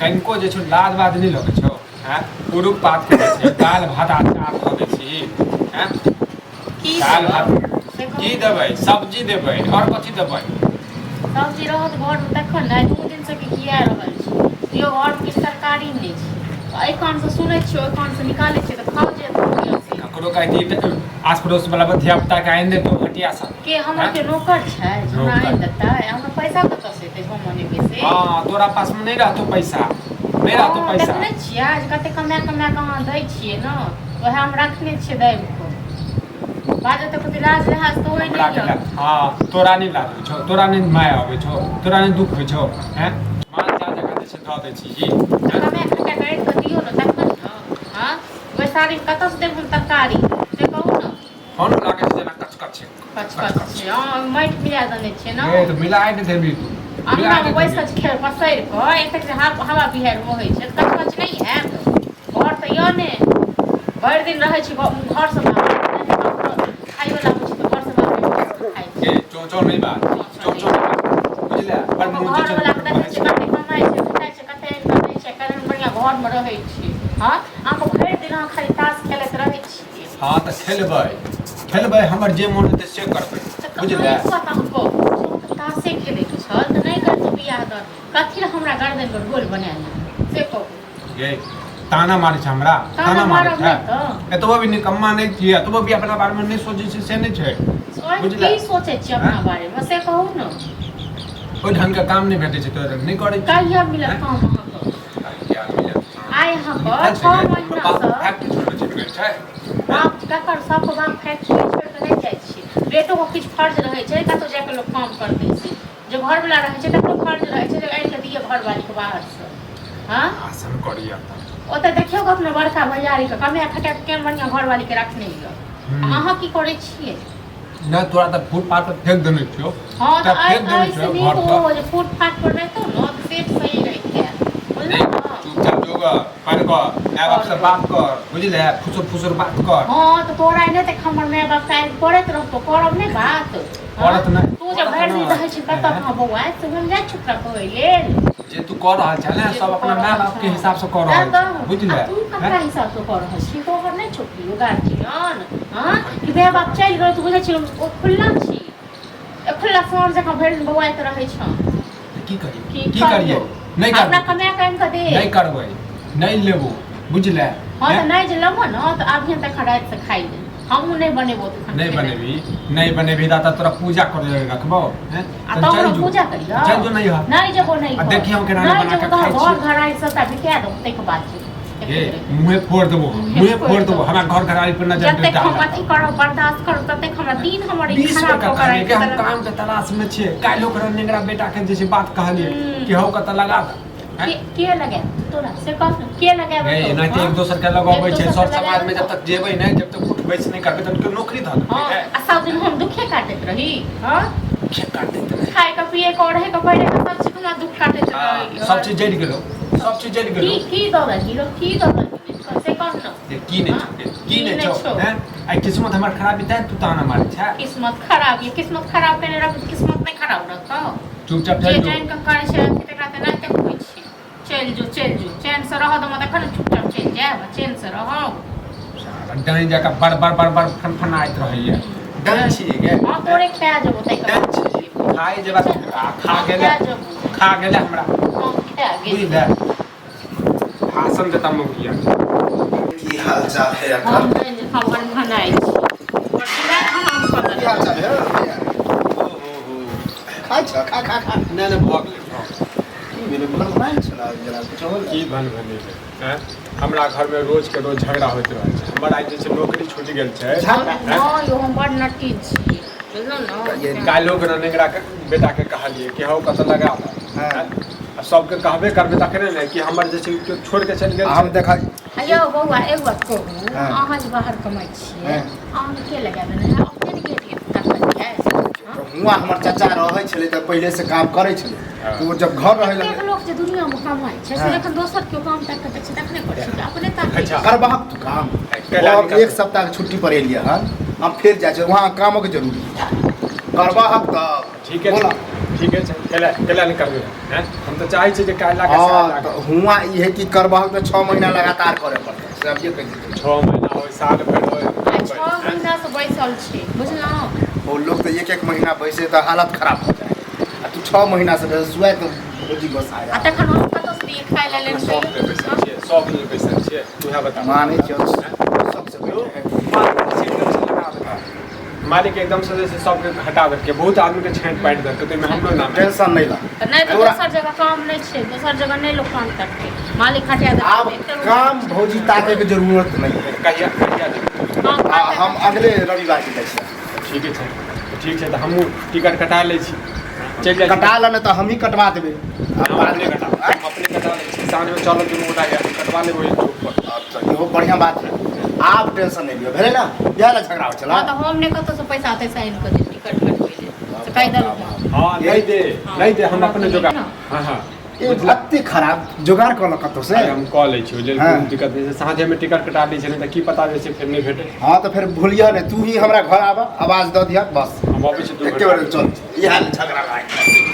कनिको जे छौ लाज बाज नहि लगै छौ आँय पुरुख पात के छै दालि भात अचार धऽ दै छी आँय की दालि भात देबै से कहू। की देबै सब्जी देबै आओर कथी देबै सब्जी रहत घरमे तखन ने आइ 2 दिनसँ कि खिया रहल छी यौ। घरमे किछु तरकारी नहि छै। एहि कानसँ सुनै छियै, ओहि कानसँ निकालै छियै, तऽ खाउ जे मोन से। ककरो कहती आस पड़ोस वाला धिया पुता के आनि देतौ हटिया सँ। के हमर आँय? के नौकर छै जे हमरा नौकर। आनि देतै? हमरा पैसा कतऽसँ एतै हम मनेबै से? हँ, तोरा पास में नहीं रहतो पैसा, नहीं रहतो हँ, पैसा। देखने छियै जे कते कमा कमा कऽ अहाँ दै छियै ने, वएह हम रखने छियै दाबि कऽ। बाजऽ तऽ कते लाज लिहाज तऽ होइ हमरा नहि के यऽ। हँ, तोरा नहीं लाज होइ छौ, तोरा नहीं माया अबै छौ, तोरा नहीं दुख होइ छौ? हैं, माल जाल जकाँ जे छै धऽ दै छी तऽ कमाए खटा कऽ आनि कऽ दियौ ने तखन ने। हँ, ओहि साड़ीमे कतऽसँ देब हम तरकारी, से कहू ने। फोन लागै छै जेना कचकच छै। कच कच छै। हँ, माटि मिला देने छियै ने। ए तऽ मिलाए नहि देबही तू। मिलाए अंगनामे नहि बैस देबही। कऽ खेल पसरि कऽ एतेक जे हवा बिहाड़ि बहै छै तऽ कच कच नहि हैत? घर तऽ यऽ ने, भरि दिन रहै छी घरसँ बाहर। खाइवला होइ छै तऽ घरसँ बाहर बैस कऽ खाइ छी। ए चो चो नहि बात, चो चो नहि बात, बुझले? बड़ मुँह जे छै घरवला के देखै छियै कते कमाइ छै खटाइ छै, कते आनि कऽ दै छै, केहन बढ़िआँ घरमे रहै छी। हँ, अहाँके भरि दिन अहाँ खाली ताश खेलैत रहै छियै। हँ तऽ खेलबै, खेलबै, हमर जे मोन हेतै से करबै। तऽ बुझले? एक बात अहाँ कहू, अहाँके ताशे खेलैके छल तऽ नहि करितहुँ बियाह दान, कथी लए हमरा गर्दनमे ढोल बना लेलहुँ, से कहू। गे, ताना मारै छै हमरा? ताना ताना मारै मारब छै? नहि तऽ? एतबो भी निकम्मा नहि छियै, एतबो भी अपना बारेमे नहि सोचै छै से नहि छै। ओहि बुझले? की सोचै छियै अपना बारेमे, से कहू ने। ओहि ढंगके काम नहि भेटै छै तोरा, नहि करै छी। कहिया मिलत हैं? काम अहाँके? कहिया मिलत काम? आइ अहाँके निकल छै 6 गे, हमर बाप महीनासँ फैक्ट्री छोड़ि कऽ चलि गेल छै। बाप ककर? सबके बाप फैक्ट्री छोड़ि कऽ नहि जाइ छै। बेटोके किछु फर्ज रहै छै, कतहु जा कऽ लोक काम करतै से। जे घरवला रहै छै तकरो फर्ज रहै छै जे आनि कऽ दिअ घरवालीके बाहरसँ। हँ, आसन करिया तऽ ओतऽ देखियौ अपना बड़का भैयारीके, कमाए खटा कऽ केहन बढ़िआँ घरवालीके रखने यऽ। अहाँ की करै छियै? नहि, तोरा तऽ फुटपाथ पर फेंक देने छियौ। हँ तऽ तऽ आइ फेंक देने आइसँ छियौ नीक घर पर। ओ जे फुटपाथ पर रहितौ ने तऽ सेठ सही रहितै, बुझलहुँ ने? चुपचाप जो ग, पढ़ कऽ माय बाप से बात कर, बुझले? फुसुर फुसुर बात कर। हँ तऽ तोरा नहि तऽ हमर माय बाप काल्हि करैत रहतौ, करब नहि बात? हँ? करत नहि। तू जे करत भरि दिन नहि। रहै छी कतऽ कहाँ बौआ, से हम जाइ छी ओकरा कहै लेल। जे तू कऽ रहल छह ने, जे सब तू अपना कऽ माय रहल बाप के छह। हिसाब से कऽ तैं रहल तऽ छै, बुझले? आ तू ककरा हिसाब से कऽ रहल छी? तोहर नहि छौ केओ गार्जियन? हँ, कि माय बाप चलि गेल तऽ बुझै छी ओ खुल्ला छी, ए खुल्ला साँढ़ जकाँ भरि दिन बौआइत रहै छौ। की करियै? की की करियै? करियौ? नहि अपना करबै। कमा कऽ आनि कऽ दे। नहि करबै, नहि लेबो, बुझले? हँ तऽ नहि जे लेबो ने तऽ अभी हम तखन रातिसँ खाइ ले हमहूँ नहि बनेबो तखन नहि खेनाइ। बनेबही, नहि बनेबही दादा, तोरा पूजा करे लए रखबो हैं? आ तहन तब चलि हमरा जो। पूजा करियौ। चलि जो नहीं हर। नहि जेबो नहि। आ देखी हम केना नहि बना जेबो के तऽ खाइ घर छी। घर आइ सबटा बिका देबो ताहिके बाद जेबो। हे, मुँहे फोड़ देबो हम, मुँहे फोड़ देबो, हमरा घर घरारी पर नजर जतेक डाल। हम अथी करब, बर्दाश्त करब, ततेक हमरा दिन हमर ई 20 खराब टका कऽ कहलियै राखि कि हम देलक। काम के तलाश में छियै। काल्हि ओकरा नेंगरा बेटा के जे छै बात कहलियै कि हौ कतऽ लगा दे। के के लगायब तोरा, से कह ने, के लगायब? नहीं, एनाहिते एक दोसर के लगबै छै सर समाज में। जब तक जेबै नहि, जब तक उठ बैस नहि करबै, तब नौकरी धऽ देबै। हँ, आ सब दिन हम दुखे काटैत रही? हँ, दुखे काटैत रही। खाय के, पिए के, ओढ़े के, पहिरे के, सब चीज हमरा दुख काटैत रही। सब चीज जरि गेलो, सब चीज जरि की गेलो। की दऽ देलही रो, की दऽ देलही, से कह ने। की नहि छौ, की नहि छौ? हैं, आइ किस्मत हमर खराबी तैं तू ताना मारै छै। किस्मत खराब ये? किस्मत खराब केने रह, किस्मत नहि खराब रहतौ। चुपचाप जे चलि जो। जानि कऽ करै छै अथी, तकरा तऽ एनाहिते होइ छै। चलि जो, चलि जो, चैनसँ रहऽ दम तखन ने चुपचाप चलि जायब आ चैनसँ रहब। साला डाइन जकाँ बड़ बड़ बड़ बड़ फनफनाइत रहैया। डाइन छियै गे? हँ, तोरे खा जेबो ताहिके डाइन बाद। छियै? खाइ जेबा आ खा गेलै। खा जेबो। खा गेलै हमरा। हँ, खा गेल। बुझले, भाषण देता मौगिया। की हाल चाल है हम अंकल? नहि खबर भनाइ छी। बड़ खाना हम कऽ की हाल चाल है भैया? ओ हो हो। खाइ छ? खा खा खा। नहि नहि, भऽ गेलै, भऽ गेलै। की भेलै? भन भनाइ छला जरा कुछ होल। की भन भनेबै? आँय, हमरा घरमे रोजके रोज झगड़ा होइत रहै छै। हमर आइ जे छै नौकरी छूटि गेल छै। झगड़ा? हँ यौ, हम बड़ नटी छी, बुझलहुँ ने? काल्हि ओकरा नेंगरा के बेटाके कहलियै कि हौ कतऽ लगा दे। आ सबके कहबे करबै तखने ने कि हमर जे छै केओ छोड़ि के चलि गेल हम छै। देखा। यौ बौआ, एगो बात कहू? हाँ। अहाँ जे बाहर कमाइ छियै, अहाँके के लगा देने है? अपने ने गेट तकलियै? हुआँ हमर चाचा रहै छलै तऽ पहिले से काम करै छलै। तऽ ओ जब घर रहै एतेक लगलै। लोक जे दुनियामे कमाइ छै से जखन दोसर केओ काम ताकि कऽ दै छै तखने करै छै कि अपने ताकै अच्छा। छै? करबहक तू काम। कैला हम निकाल। एक सप्ताह के छुट्टी पर एलियै हन, हम फेर जाइ छियै, वहाँ कामक जरूरी करबहक तऽ। ठीके बोला। छै, ठीके छै, केला केला नहि करबै हैं। हम तऽ चाहै छी जे काल्हि लाके हाँ तऽ हुआँ ई है कि करबहक तऽ 6 महीना लगातार करे पड़तै, से अभिये कहि देबै। 6 महीना होइ, साल भरि होइ, हम आ करबै, 6 हैं? महीना से बैसल छी, बुझलहुँ? ओ लोग तऽ एक एक महीना बैसे तऽ हालत खराब हो जाए, आ तू 6 महीना से बैसे तऽ भौजी बस आ आया। तखन हम कतऽ से दियै खाय लए? अपना शौक लेल बैसल छियै, शौक लेल बैसल छियै, तू बता। मानै छियौ, सबसे यौ, बैठे है। मालिक जे छै एकदम से लगा देलकै। मालिक एकदम से जे छै सबके हटा देलकै, बहुत आदमी के छाँटि पाटि देलकै, ताहिमे हमरो नाम है। टेंशन नहीं ला। तऽ नहि तऽ तोरा- दोसर जगह काम नहि छै, दोसर जगह नहि लोक काम करतै, मालिक हटा देलकै। आब काम भौजी ताके के जरूरत नहीं है। कहिया कहिया जेबै? काम आ, करतै। हम अगले रविवार के जाइ छियै। ठीके छै, ठीक छै, तऽ हमहूँ टिकट कटा लै छी, चलि जाइ छी। कटा ल, नहि तऽ हमही कटवा देबै। हम अपने कटा, हम अपने कटा लै छी। साँझमे चलब दुनू गोटा, कटवा लेबै ओहि चौक पर। अच्छा, इहो बढ़िआँ बात है। आब टेंशन नहीं लियौ, भेलै ने? इएह लए झगड़ा होइ छलै। हँ, तऽ हम नहि कतऽसँ पैसा तैसा आनि कऽ देब टिकट कटबै लेल, से कहि देलहुँ। हँ, नहि दे, नहि दे, हम अपने जोगाड़, हँ हँ। ए, एते खराब जोगाड़ कऽ लऽ कतौ से। अरे, हम कऽ लै छी, ओहि लेल कोनो दिक्कत नहि छै। साँझेमे टिकट कटा लै छी, नहि तऽ की पता जे छै फेर नहि भेटै। हँ, तऽ फेर भूलियह नहि, तू ही हमरा घर आबऽ, आवाज दऽ दिहऽ बस। हम अबै छी दू एके घंटा। बेर चल, इएह लए झगड़ा लागल।